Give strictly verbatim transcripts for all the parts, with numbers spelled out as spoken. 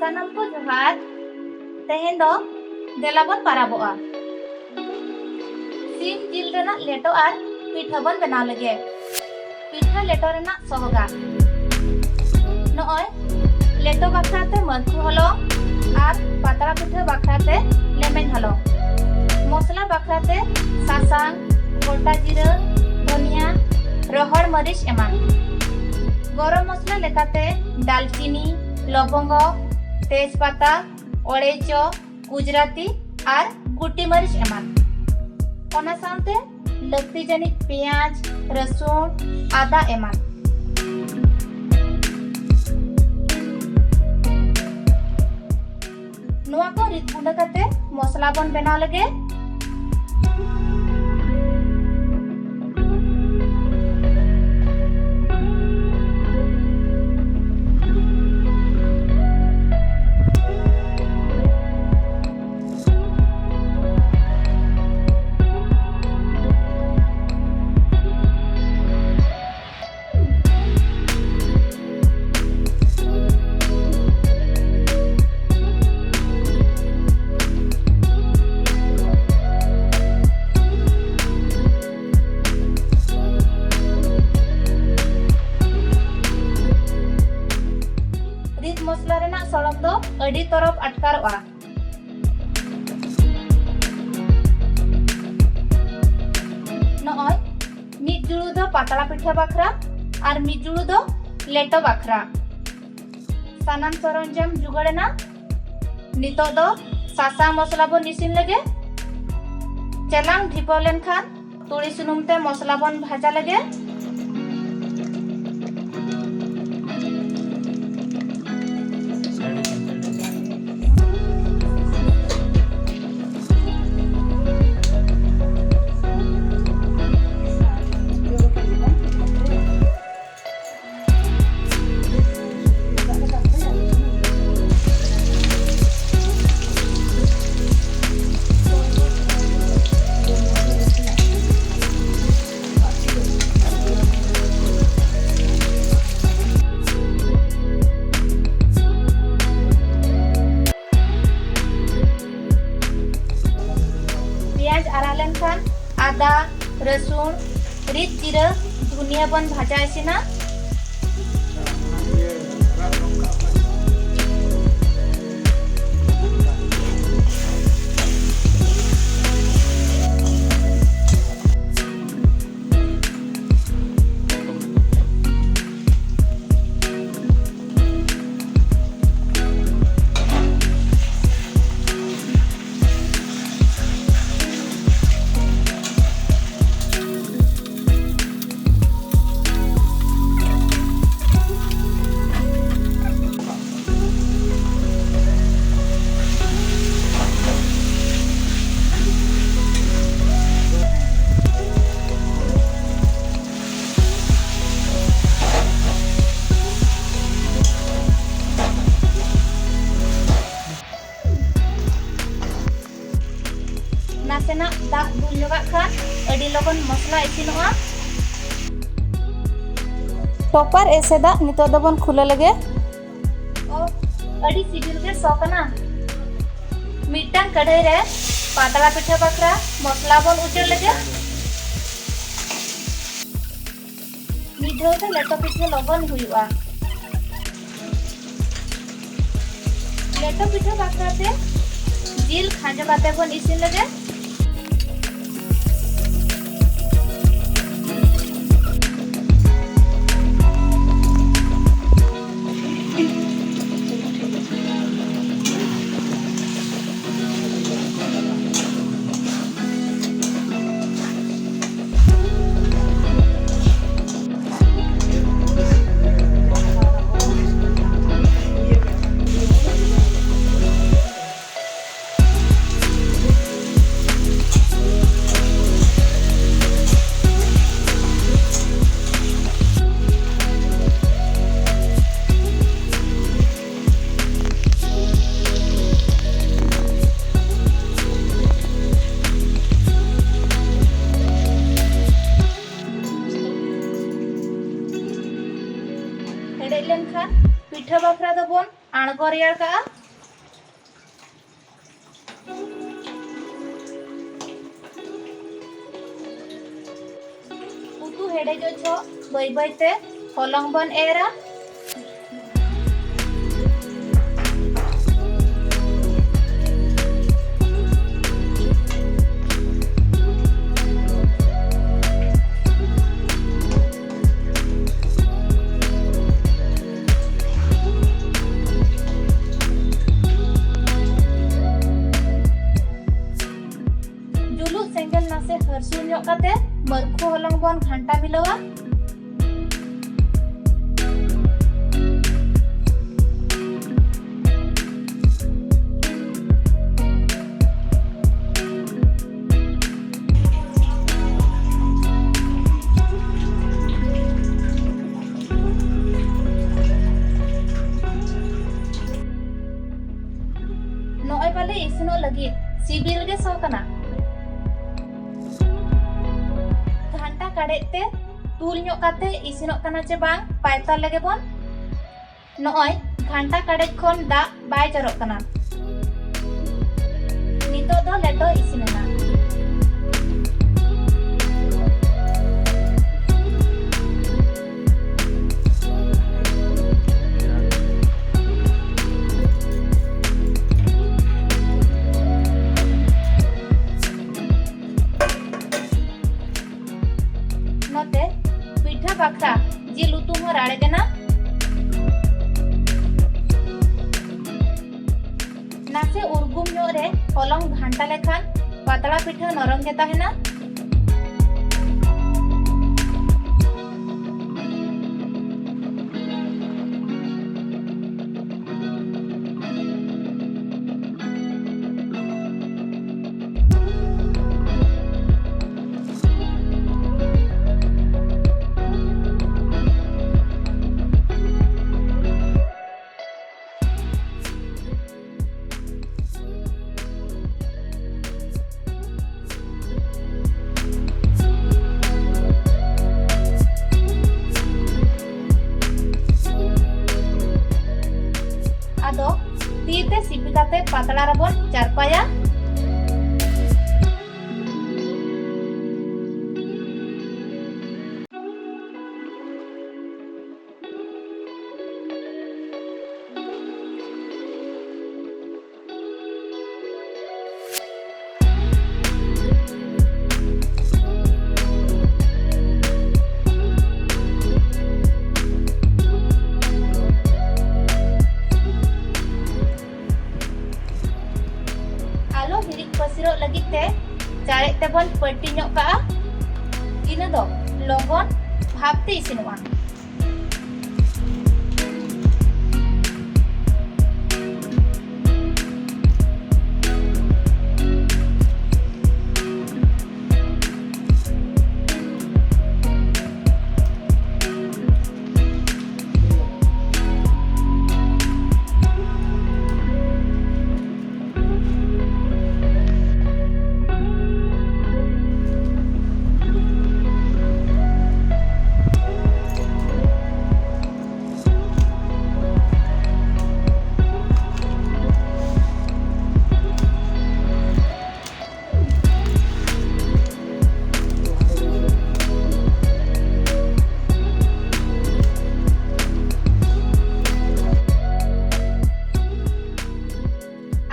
ᱥᱟᱱᱟᱢ ᱠᱚ ᱡᱚᱦᱟᱨ᱾ ᱛᱮᱦᱮᱧ ᱫᱚ ᱫᱮᱞᱟ ᱵᱚᱱ ᱯᱟᱨᱟᱵᱚᱜᱼᱟ᱾ ᱥᱤᱢ ᱡᱤᱞ ᱨᱮᱱᱟᱜ ᱞᱮᱴᱚ ᱟᱨ ᱯᱤᱴᱷᱟᱹ ᱵᱚᱱ ᱵᱮᱱᱟᱣ ᱞᱮᱜᱮ᱾ ᱯᱤᱴᱷᱟᱹ ᱞᱮᱴᱚ ᱨᱮᱱᱟᱜ ᱥᱚᱦᱚᱜᱟ᱾ ᱱᱚᱜᱼᱚᱭ ᱞᱮᱴᱚ ᱵᱟᱠᱷᱨᱟ ᱛᱮ ᱢᱟᱹᱨᱠᱷᱩ ᱦᱚᱞᱚᱝ ᱟᱨ ᱯᱟᱛᱲᱟ ᱯᱤᱴᱷᱟᱹ ᱵᱟᱠᱷᱨᱟ ᱛᱮ ᱞᱮᱢᱮᱧ ᱦᱚᱞᱚᱝ᱾ ᱢᱚᱥᱞᱟ ᱵᱟᱠᱷᱨᱟ ᱛᱮ ᱥᱟᱥᱟᱝ, ᱜᱚᱴᱟ ᱡᱤᱨᱟᱹ, ᱫᱷᱚᱱᱤᱭᱟ, ᱨᱚᱦᱚᱲ ᱢᱟᱹᱨᱤᱪ ᱮᱢᱟᱱ᱾ ᱜᱚᱨᱚᱢ ᱢᱚᱥᱞᱟ ᱞᱮᱠᱟᱛᱮ ᱫᱟᱞᱪᱤᱱᱤ, ᱞᱚᱵᱚᱝᱜᱚ, ᱛᱮᱡᱽᱯᱟᱛᱟ, ᱚᱲᱮᱡᱚ, ᱜᱩᱡᱽᱨᱟᱛᱤ ᱟᱨ ᱜᱩᱴᱤ ᱢᱟᱹᱨᱤᱪ ᱮᱢᱟᱱ᱾ ᱚᱱᱟ ᱥᱟᱶᱛᱮ ᱞᱟᱹᱠᱛᱤ ᱡᱟᱹᱱᱤᱡ ᱯᱮᱸᱭᱟᱡᱽ, ᱨᱟᱹᱥᱩᱱ, ᱟᱫᱟ ᱮᱢᱟᱱ᱾ ᱱᱚᱣᱟ ᱠᱚ ᱨᱤᱫ ᱜᱩᱸᱰᱟᱹ ᱠᱟᱛᱮ ᱢᱚᱥᱞᱟ ᱵᱚᱱ ᱵᱮᱱᱟᱣ ᱞᱮᱜᱮ᱾ ᱨᱤᱫ ᱢᱚᱥᱞᱟ ᱨᱮᱱᱟᱜ ᱥᱚᱲᱚᱢ ᱫᱚ ᱟᱹᱰᱤ ᱛᱚᱨᱚᱯ ᱟᱴᱠᱟᱨᱚᱜᱼᱟ᱾ ᱱᱚᱜᱼᱚᱭ ᱢᱤᱫ ᱡᱩᱲᱩ ᱫᱚ ᱯᱟᱛᱲᱟ ᱯᱤᱴᱷᱟᱹ ᱵᱟᱠᱷᱨᱟ ᱟᱨ ᱢᱤᱫ ᱡᱩᱲᱩ ᱫᱚ ᱞᱮᱴᱚ ᱵᱟᱠᱷᱨᱟ᱾ ᱥᱟᱱᱟᱢ ᱥᱚᱨᱚᱧᱡᱟᱢ ᱡᱩᱜᱟᱹᱲ ᱮᱱᱟ᱾ ᱱᱤᱛᱚᱜ ᱫᱚ ᱥᱟᱥᱟᱝ ᱢᱚᱥᱞᱟ ᱵᱚᱱ ᱤᱥᱤᱱ ᱞᱮᱜᱮ᱾ ᱪᱮᱞᱟᱝ ᱰᱷᱤᱯᱟᱹᱣ ᱞᱮᱱᱠᱷᱟᱱ ᱛᱩᱲᱤ ᱥᱩᱱᱩᱢ ᱛᱮ ᱢᱚᱥᱞᱟ ᱵᱚᱱ ᱵᱷᱟᱡᱟ ᱞᱮᱜᱮ᱾ ᱟᱫᱟ, ᱨᱟᱹᱥᱩᱱ, ᱨᱤᱫ ᱡᱤᱨᱟᱹ, ᱫᱷᱩᱱᱤᱭᱟᱹ ᱵᱚᱱ ᱵᱷᱟᱡᱟ ᱤᱥᱤᱱᱟ᱾ ᱱᱟᱥᱮᱱᱟᱜ ᱫᱟᱜ ᱫᱩᱞ ᱧᱚᱜᱟᱜ ᱠᱷᱟᱱ ᱟᱹᱰᱤ ᱞᱚᱜᱚᱱ ᱢᱚᱥᱞᱟ ᱤᱥᱤᱱᱚᱜᱼᱟ᱾ ᱴᱚᱯᱟᱨ ᱮᱥᱮᱫᱟᱜ ᱱᱤᱛᱚᱜ ᱫᱚᱵᱚᱱ ᱠᱷᱩᱞᱟᱹ ᱞᱮᱜᱮ᱾ ᱚ, ᱟᱹᱰᱤ ᱥᱤᱵᱤᱞ ᱜᱮ ᱥᱚ ᱠᱟᱱᱟ᱾ ᱢᱤᱫᱴᱟᱝ ᱠᱟᱹᱰᱟᱹᱭ ᱨᱮ ᱯᱟᱛᱲᱟ ᱯᱤᱴᱷᱟᱹ ᱵᱟᱠᱷᱨᱟ ᱢᱚᱥᱞᱟ ᱵᱚᱱ ᱩᱪᱟᱹᱲ ᱞᱮᱜᱮ᱾ ᱢᱤᱫ ᱫᱷᱟᱣ ᱛᱮ ᱞᱮᱴᱚ ᱯᱤᱴᱷᱟᱹ ᱞᱚᱜᱚᱱ ᱦᱩᱭᱩᱜᱼᱟ᱾ ᱞᱮᱴᱚ ᱯᱤᱴᱷᱟᱹ ᱵᱟᱠᱷᱨᱟ ᱛᱮ ᱡᱤᱞ ᱠᱷᱟᱸᱡᱚ ᱠᱟᱛᱮ ᱵᱚᱱ ᱤᱥᱤᱱ ᱞᱮᱜᱮ᱾ ᱦᱮᱰᱮᱡ ᱞᱮᱱᱠᱷᱟᱱ ᱯᱤᱴᱷᱟᱹ ᱵᱟᱠᱷᱨᱟ ᱫᱚᱵᱚᱱ ᱟᱬᱜᱚ ᱨᱮᱭᱟᱲ ᱠᱟᱜᱼᱟ᱾ ᱦᱮᱰᱮᱡᱚᱜ ᱡᱚᱦᱚᱜ ᱵᱟᱹᱭ ᱵᱟᱹᱭ ᱛᱮ ᱦᱚᱞᱚᱝ ᱵᱚᱱ ᱮᱨᱟ᱾ ᱡᱩᱞᱩᱜ ᱥᱮᱸᱜᱮᱞ ᱱᱟᱥᱮ ᱦᱟᱹᱨᱥᱩᱲ ᱧᱚᱜ ᱠᱟᱛᱮ ᱢᱟᱹᱨᱠᱷᱩ ᱦᱚᱞᱚᱝ ᱵᱚᱱ ᱜᱷᱟᱱᱴᱟ ᱢᱤᱞᱟᱹᱣᱟ᱾ ᱱᱚᱜᱼᱚᱭ ᱯᱟᱞᱮ ᱤᱥᱤᱱᱚᱜ ᱞᱟᱹᱜᱤᱫ, ᱥᱤᱵᱤᱞ ᱜᱮ ᱥᱚ ᱠᱟᱱᱟ᱾ ᱜᱷᱟᱱᱴᱟ ᱠᱟᱰᱮᱡ ᱛᱮ ᱛᱩᱞ ᱧᱚᱜ ᱠᱟᱛᱮ ᱤᱥᱤᱱᱚᱜ ᱠᱟᱱᱟ ᱪᱮ ᱵᱟᱝ ᱯᱟᱭᱛᱟᱨ ᱞᱮᱜᱮ ᱵᱚᱱ᱾ ᱱᱚᱜᱼᱚᱭ ᱜᱷᱟᱱᱴᱟ ᱠᱟᱰᱮᱡ ᱠᱷᱚᱱ ᱫᱟᱜ ᱵᱟᱭ ᱡᱚᱨᱚᱜ ᱠᱟᱱᱟ᱾ ᱱᱤᱛᱚᱜ ᱫᱚ ᱞᱮᱴᱚ ᱤᱥᱤᱱ ᱮᱱᱟ᱾ ᱱᱚᱛᱮ ᱯᱤᱴᱷᱟᱹ ᱵᱟᱠᱷᱨᱟ ᱡᱤᱞ ᱩᱛᱩ ᱦᱚᱸ ᱨᱟᱲᱮᱡ ᱮᱱᱟ᱾ ᱱᱟᱥᱮ ᱩᱨᱜᱩᱢ ᱧᱚᱜ ᱨᱮ ᱦᱚᱞᱚᱝ ᱜᱷᱟᱱᱴᱟ ᱞᱮᱠᱷᱟᱱ ᱯᱟᱛᱲᱟ ᱯᱤᱴᱷᱟᱹ ᱱᱚᱨᱚᱢ ᱜᱮ ᱛᱟᱦᱮᱱᱟ᱾ ᱟᱫᱚ ᱛᱤ ᱛᱮ ᱥᱤᱯᱤ ᱠᱟᱛᱮ ᱯᱟᱛᱲᱟ ᱨᱮᱵᱚᱱ ᱡᱟᱨᱯᱟᱭᱟ᱾ ᱡᱚᱜ ᱞᱟᱹᱜᱤᱫ ᱛᱮ ᱪᱟᱨᱮᱡ ᱛᱮᱵᱚᱱ ᱯᱟᱹᱴᱤ ᱧᱚᱜ ᱠᱟᱜᱼᱟ᱾ ᱤᱱᱟᱹ ᱫᱚ ᱞᱚᱜᱚᱱ ᱵᱷᱟᱵᱽ ᱛᱮ ᱤᱥᱤᱱᱚᱜᱼᱟ᱾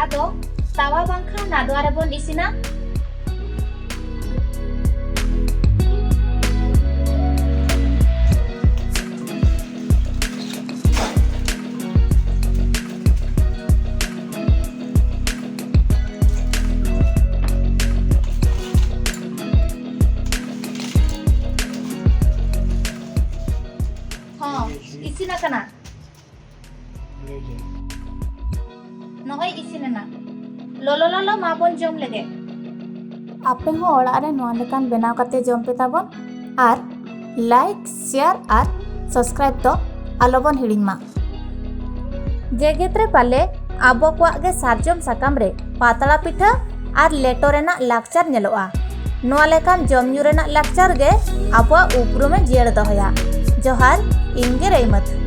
ᱟᱫᱚ ᱛᱟᱣᱟ ᱵᱟᱝᱠᱷᱟᱱ ᱱᱟᱫᱣᱟ ᱨᱮᱵᱚᱱ ᱤᱥᱤᱱᱟ᱾ ᱦᱚᱸ, ᱤᱥᱤᱱ ᱟᱠᱟᱱᱟ᱾ ᱱᱚᱜᱼᱚᱭ ᱤᱥᱤᱱ ᱮᱱᱟ᱾ ᱞᱚᱞᱚ ᱞᱚᱞᱚ ᱢᱟ ᱵᱚᱱ ᱡᱚᱢ ᱞᱮᱜᱮ᱾ ᱟᱯᱮ ᱦᱚᱸ ᱚᱲᱟᱜ ᱨᱮ ᱱᱚᱣᱟ ᱞᱮᱠᱟᱱ ᱵᱮᱱᱟᱣ ᱠᱟᱛᱮ ᱡᱚᱢ ᱯᱮ ᱛᱟᱵᱚᱱ ᱟᱨ like, share ᱟᱨ subscribe ᱫᱚ ᱟᱞᱚ ᱵᱚᱱ ᱦᱤᱲᱤᱧ ᱢᱟ᱾ ᱡᱮᱜᱮᱛ ᱨᱮ ᱯᱟᱞᱮ ᱟᱵᱚ ᱠᱚᱣᱟᱜ ᱜᱮ ᱥᱟᱨᱡᱚᱢ ᱥᱟᱠᱟᱢ ᱨᱮ ᱯᱟᱛᱲᱟ ᱯᱤᱴᱷᱟᱹ ᱟᱨ ᱞᱮᱴᱚ ᱨᱮᱱᱟᱜ ᱞᱟᱠᱪᱟᱨ ᱧᱮᱞᱚᱜᱼᱟ᱾ ᱱᱚᱣᱟ ᱞᱮᱠᱟᱱ ᱡᱚᱢ ᱧᱩ ᱨᱮᱱᱟᱜ ᱞᱟᱠᱪᱟᱨ ᱜᱮ ᱟᱵᱚᱣᱟᱜ ᱩᱯᱨᱩᱢᱮ ᱡᱤᱭᱟᱹᱲ ᱫᱚᱦᱚᱭᱟ᱾ ᱡᱚᱦᱟᱨ, ᱤᱧ ᱜᱮ ᱨᱟᱹᱭᱢᱟᱹᱛ᱾